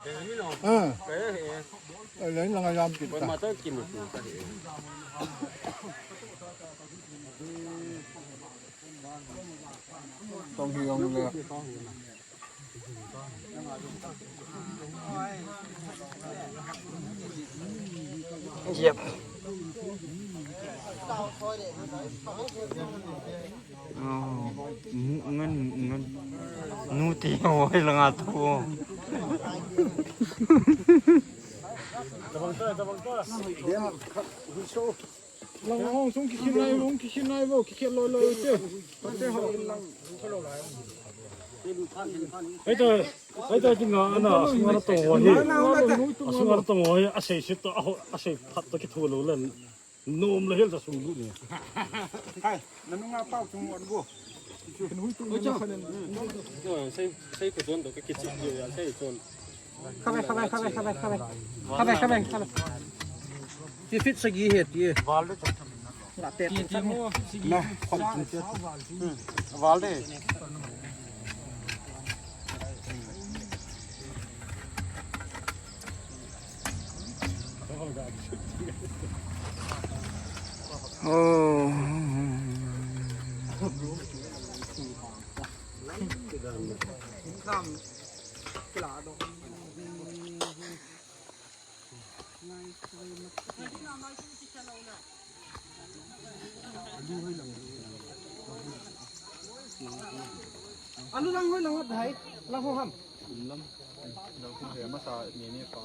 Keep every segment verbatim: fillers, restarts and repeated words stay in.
Ah. Leng lang a jam kit ta. Tong hi jong le. Yep. Oh, mu ngan, mu ngan. Nu ti ho hi la nga tu. Tabang ta, tabang ta. Lang hong sung kikhin lai, hong kikhin lai vo, kikhin loi loi te. Pate ho. Ai ta, ai ta, ti nga ana, asunga na tong ho hi. Asunga na tong ho hi, asei sit to, aho, asei phat to kithu lou len. Nom la hel ta sung lut ni. Hai, na nunga pau chung wan go. Oi, chao. Yo, sei, sei ko don to ka kichi yo ya sei ton. Khabe, khabe, khabe, khabe, khabe. Khabe, khabe, khabe. Ti fit sagi he ti. Val de. La te ti mo. Na, khom ti. Hmm. Val de. Oh. Alu lang hoi lang hot hai, lang ho ham. Lam, lam kin he masa ni ni pa.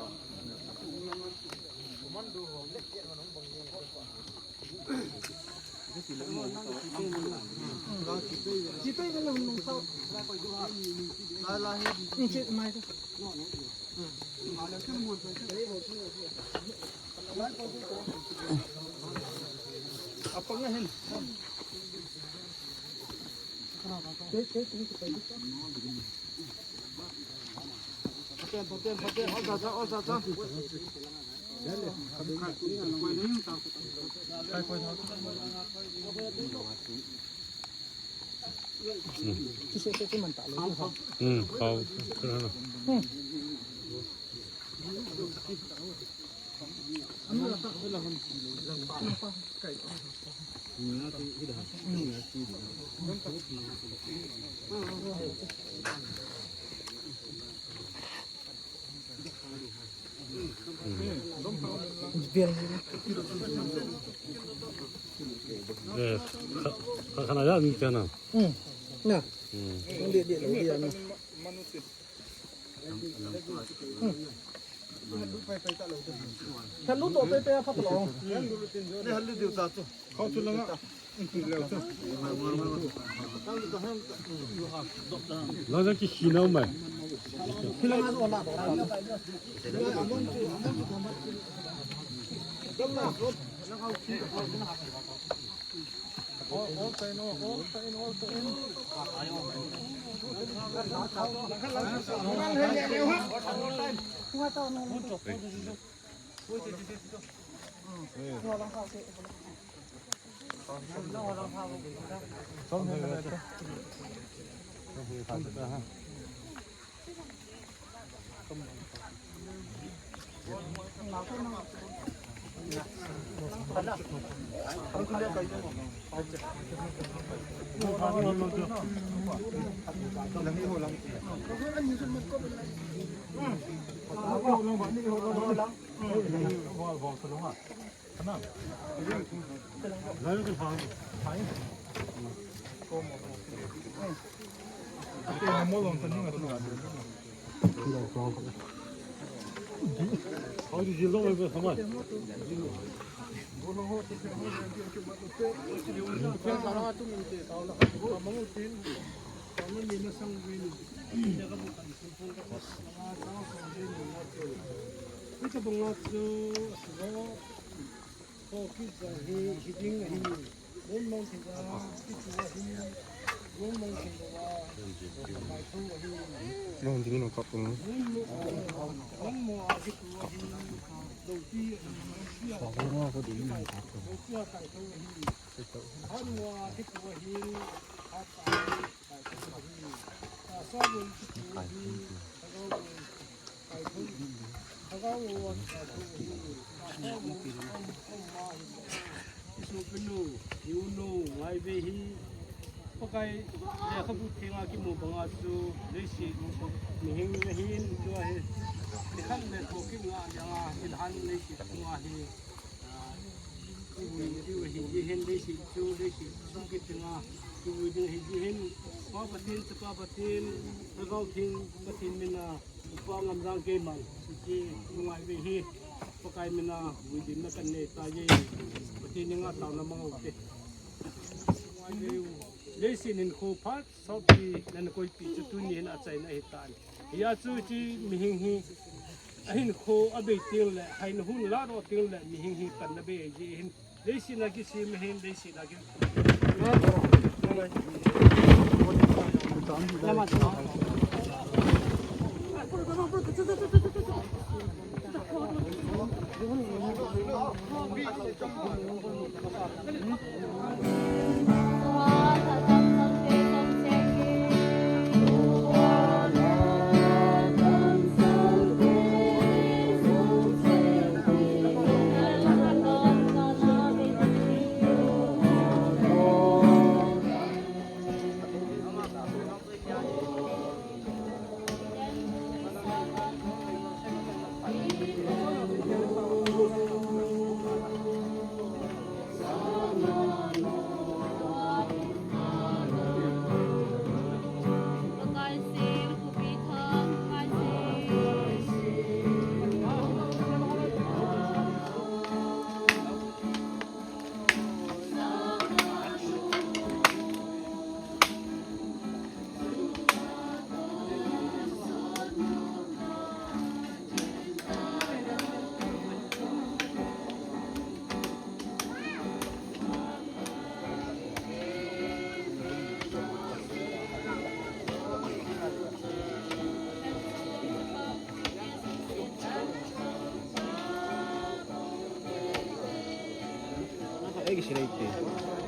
Kipe ga lang nung sa. La la hi. Ni che mai. Eh, kha-, kha-, khana ya ni chana. Hmm. Na. Hmm. Dia, dia, dia, na. Hmm. Hello, to pe pe apa tolong. Ni hello dia ta tu. Kau tu langa. Lo na ki hina mai. Hiti banga chu, asilo, ho kija hi, hiding ahi, gon mang kija, kichu ahi, gon mang kija, kaitho ahi. Gon ding no kap no. Gon mo, gon mo a kichu ahi, loupi ahi, loupi a, loupi a kaitho ahi. Hanwa kichu ahi, hata ahi, kaitho ahi. Asa gon kichu ahi, hagao gon. Isopinu, iunu, Ngaivei hi, Pakai, lekhabu thenga kimu banga chu, leiset, mihing ahin, tua hi, nikhat le thokit nga, anga, thilhan leiset, anga hi, ah, kivui diu ahi, hi hin leiset chu, leiset, thokit thenga, kivui ding ahi, hi hin, Pa Pathen, Chapa Pathen, Lhagao Theng Pathen mina, Upa Ngamjang keiman, hiche Lungngaivei hi, Pakai mina, vui dinna kanei tai, Pathen henga taona mang ute. Leiset hinkho phat, sotpi, nana koipi chu tuni hin achaina ahitan. Hia chu hiche mihing hi, ahinkho abei teng le, haina hun ladoh teng le, mihing hi panna bei ahi hin. Leiset a kisem ahin, leiset a ki-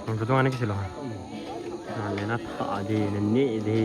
Ang photo nga ni kisilo. Na le na tha di, na ni di.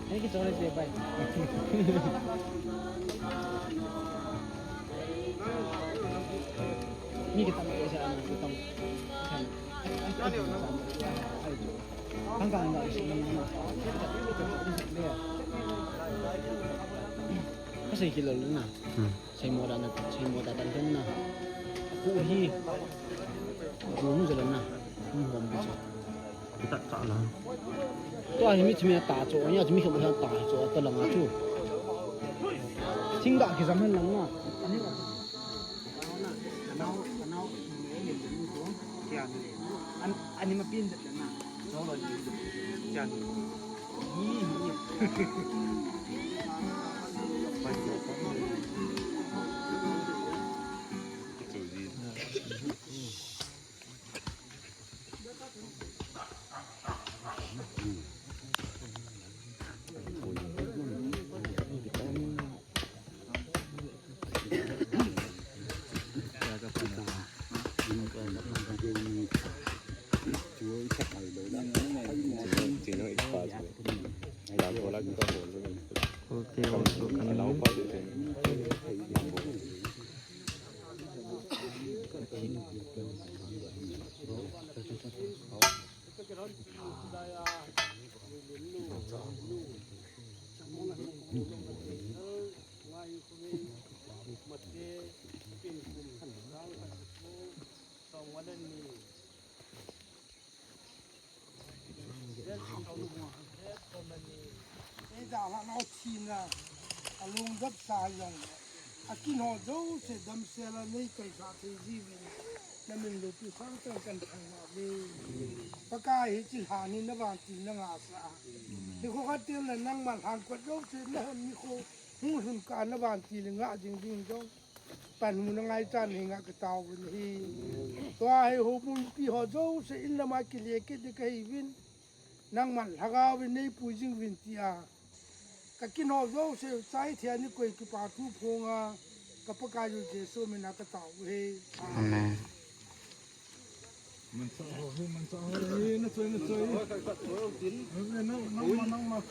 Thank you, sorry, bye. Ni kita mai sa, kita mai. Kang kang na. Kasi kilo na. Hmm. Seimo dan, seimo dan dan na. Ku hi. Ku mu jalan na. Ku hom bi sa. Kita tak lah. Tua hi mi thimi ta cho, nya mi kham ta cho, ta lang a chu. Thing ga ki jam han lang na. Ani ga. Anau, anau, ni ni ni ko. Kya ni? An, ani ma pin da na. Kya ni? Ni ni. Ei, jalhah nau thina, alung dap sa jong, akin ho jouse damsel a nei kaisah thei jiuvin, namin loupi khang chang kan thangvah uve. Pakai, hiche lhan hi na vantil na ngah sah a. Nikho khat teng le nangman lhangkot jouse, nahon nikho hung lhun kah na vantil le ngah jing ding jong pan hung na ngaichan hi ngah katao uvin ahi. Tua hi houbung mipi ho jouse in lam a kile kit ding kahi uvin, nangman lhagao vin neipui jing uvin tia kakin ho jouse chai thei a nikoi kipa thu phong a, ka Pakaiyu Jesu min a katao uve. Amen. Manchah ho hi, manchah ho hi, na choi, na choi. Nang, nang, nang, nang, nang,